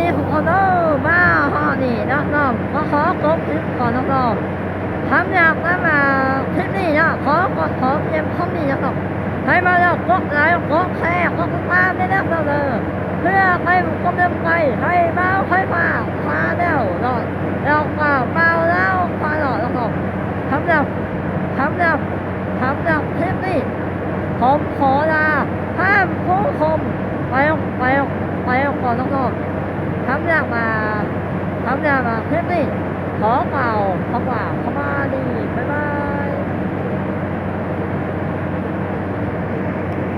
ນີ້ທຸກຄົນເດີ ມາຮອດນີ້ເນາະນ້ອງ ກໍຂໍຈົບຄລິບກ່ອນເນາະນ້ອງ. ຄຳຢາກນຳມາຄລິບນີ້ເນາະ ຂໍ ຂໍ ຂໍພຽງເທົ່ານີ້ເນາະນ້ອງ. ໃຜມາແລ້ວກົດໄລ ກົດແຊ ກົດຕິດຕາມແດ່ເດີນ້ອງເດີ ເພື່ອເປັນກຳລັງໃຈໃຫ້ບ່າວໄພຟ້າ Channel ເນາະ ແລ້ວກໍບ່າວລາວ Channel ເນາະນ້ອງ. ຄຳຢາກ ຄຳຢາກ ຄຳຢາກຄລິບນີ້ ຜົມຂໍລາທ່ານຜູ້ຊົມໄປ ໄປ ໄປກ່ອນເນາະນ້ອງ. ຄຳຢາກມາ ຄຳຢາກມາຄລິບນີ້ ຂໍຝ